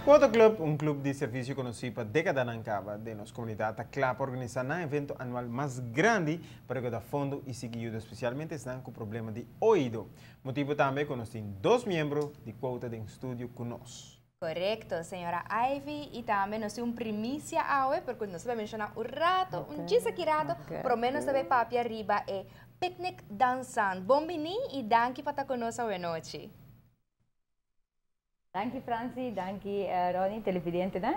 Quota Club, un club di servicio conoci pa decadanan caba den nos comunidad, ta cla pa organisa nan evento anual mas grandi pa recauda fondo y sigui yuda especialmente esnan cu problema di oido. Motibo tambe cu nos tin dos miembro di Quota den studio cu nos. Correcto, señora Ivy, y tambe nos tin un primicia awe, porque nos ta bay menciona un rato, un djis aki rato, prome nos ta bay papia riba e picnic dansant. Bon bini y danki pa ta cu nos awe nochi. Danki Franci, danki Ronnie, televidentenan.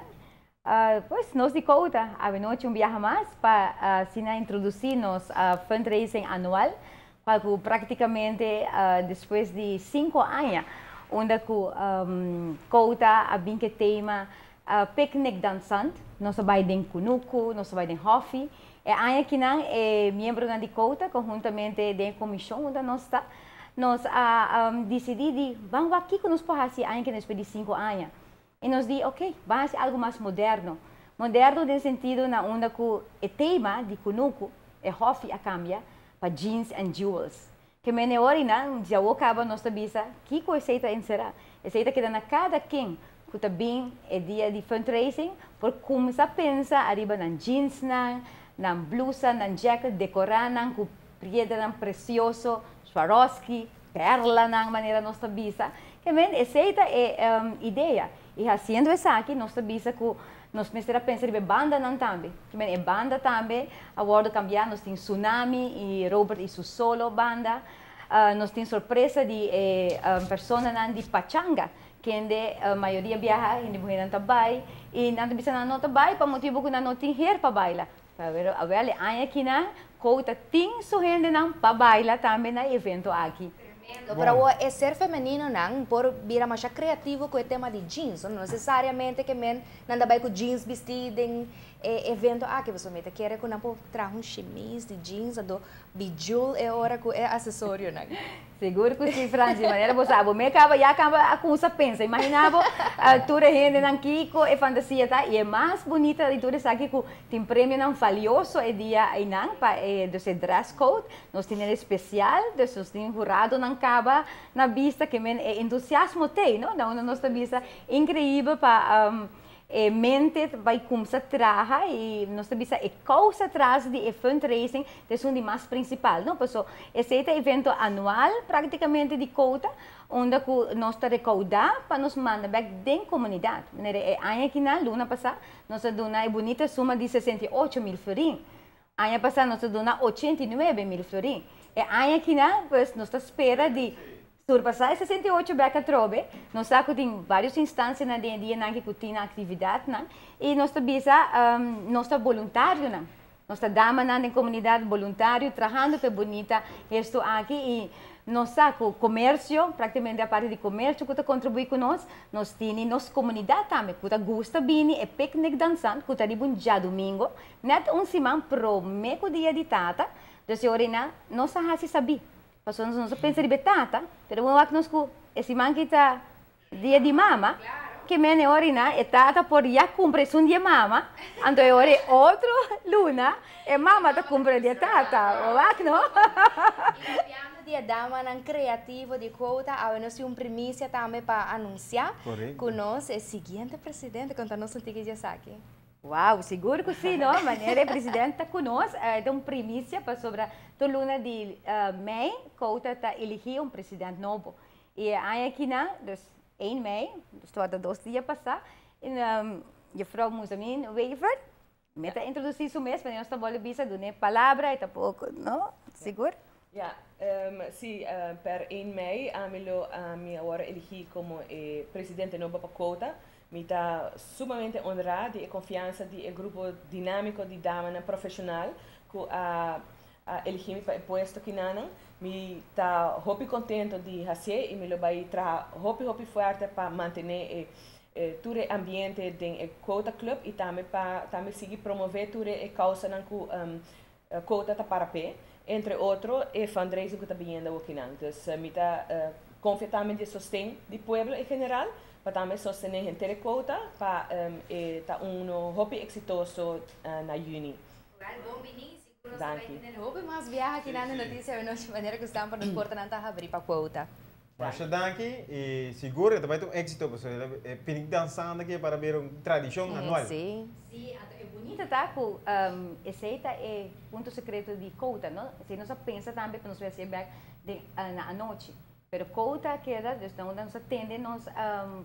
Pues nos di Quota awe nochi un biaha mas pa asina introduci nos fundraising anual, cual cu practicamente despues di 5 aña unda cu Quota a bin cu e tema Picnic Dansant, nos a bay den kunuku, nos a bay den hofi. E aña akinan e miembronan di Quota conhuntamente den comision unda nos ta, nos a dicidi di ban wak kico nos por haci aña aki despues di 5 aña. Y nos di, ok, ban haci algo mas moderno. Moderno den sentido na unda cu e tema di kunuku, e hofi, a cambia pa jeans and jewels. Kemen e ora nan, ya caba nos ta bisa, kico esey ta encera? Esey ta keda na cada ken cu ta bin e dia di fundraising, por cuminsa pensa ariba nan jeans nan, nan blusa, nan jacket, decora nan cu piedranan precioso, Swarovski, perla nan manera nos ta bisa. Kemen esey ta e idea. Y haciendo esaki, nos ta bisa cu nos mester a pensa riba bandanan tambe. Kemen e banda tambe a wordo cambia, nos tin Tsunami y Robert y su solo banda. Nos tin sorpresa di personanan di Pachanga, kende mayoria biaha hende muhernan ta bay y nan ta bisa nan no ta bay pa motibo cu nan no tin her pa baila. Pero awel aña akinan, Quota tin su hendenan pa baila tambe na evento aki. Tremendo. Pero e ser femenino nan por bira mas creativo cu e tema di jeans. No necesariamente kemen nan ta bay cu jeans bisti den evento aki. Bo mi ta kere cu nan por traha un chemise di jeans anto bejewel e ora cu e accesorio nan. Sigur cu si, Franci, manera bo sabi, mi caba ya caba a cuminsa pensa. Imagina bo, tur hendenan kico e fantasia ta y e mas bunita di tur esaki cu tin premionan valioso e dia einan pa e, dus e dress code. Nos tin especial, dus nos tin huradonan caba na bista kemen e entusiasmo t'ey, no? Na nos ta bisa increibel pa e mente bay cuminsa traha y nos ta bisa e causa tras di e fundraising ta un di mas principal, no? Paso esey ta evento anual practicamente di Quota, unda cu nos ta recauda pa nos manda back den comunidad. Manera e aña akinan, luna pasa, nos a duna e bunita suma di 68 mil florin. Aña pasa nos a duna 89 mil florin. E aña akinan, pues nos ta spera di surpasa 68 back atrobe. Nos sa cu tin varios instancianan den dianan cu tin actividadnan y nos ta bisa nos ta voluntarionan. Nos ta damanan den comunidad voluntario trahando pa bunita esto aki y nos sa cu comercio, practicamente e parti di comercio cu ta contribui cu nos, nos tin nos comunidad tambe, cu ta gusta bini e picnic dansant, cu ta riba un diadomingo, net un siman prome cu dia di tata, dus ora nos a hasi sabi. Paso nos pensa riba tata, pero un wak nos cu e siman cu ta dia di mama, kemen ora e tata por ya cumpra un dia mama, anto e ora otro luna, e mama ta cumpra dia tata, wak no? Di damanan creativo di Quota, awe nos tin un primicia tambe pa anuncia cu nos e siguiente presidente, conta nos un tiki di esaki. Wow, sigur cu si, no? Manera presidente cu nos, ta un primicia pasobra tur luna di mei, Quota ta eligi un presidente nobo. Y akinan, dus 1 mei, dus tur 2 dia pasa, juffrouw Muzamin Wever, mi ta introduci su mes, mas nos ta bolbe bisa, duna palabra, y tampoco, no? Sigur? Ja, si, per 1 mei, ami lo mi a wordo eligi como presidente nobo pa Quota. Mi ta sumamente honra di e confiansa di e grupo dinamico di damanan profesional cu a eligi mi pa e puesto akinan. Mi ta hopi contento di haci y mi lo bay traha hopi hopi fuerte pa mantene e tur ambiente den e Quota Club y tambe pa tambe sigui promove tur e causanan cu Quota ta para pe, entre otro e fundraising cu ta biniendo akinan. Dus mi ta confia tambe di sosten di pueblo en general pa tambe sostene henter Quota pa e ta un hopi exitoso na juni. Well, bon bini, sigur nos Danki. ta hopi mas biaha aki na Noticia Anochi, manera cu stampa nos portanan ta habri pa Quota. Masha danki y sigur e ta bay ta un exito pasobra e picnic dansante aki para bira un tradicion anual. Si. Si, anto e bunita ta cu esey ta e punto secreto di Quota, no? Esey nos a pensa tambe pa nos bay haci'e bek den na anochi. Pero Quota a keda, dus nan nos a tende nos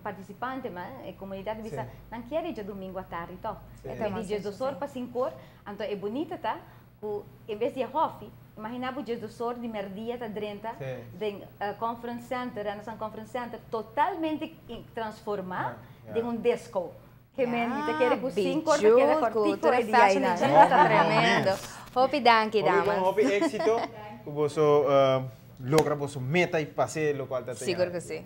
participantenan, e comunidad a bisa nan kier e djadomingo atardi toch. E di diesdosor pa cincor, anto e bunita ta Ku en bes di e hòfi, imaginá bo djesdosor di mèrdia ta drenta den Conference Center, Renaissance Conference Center, totalmente transformá den un disco. Ke men mi ta kere ku sinkor ta keda kòrtiku e dia einan. Ta tremendo. Hopi danki, damas. Hopi bon, hopi éksito ku boso logra boso meta i pas'é lokual ta te. Sigur ku si.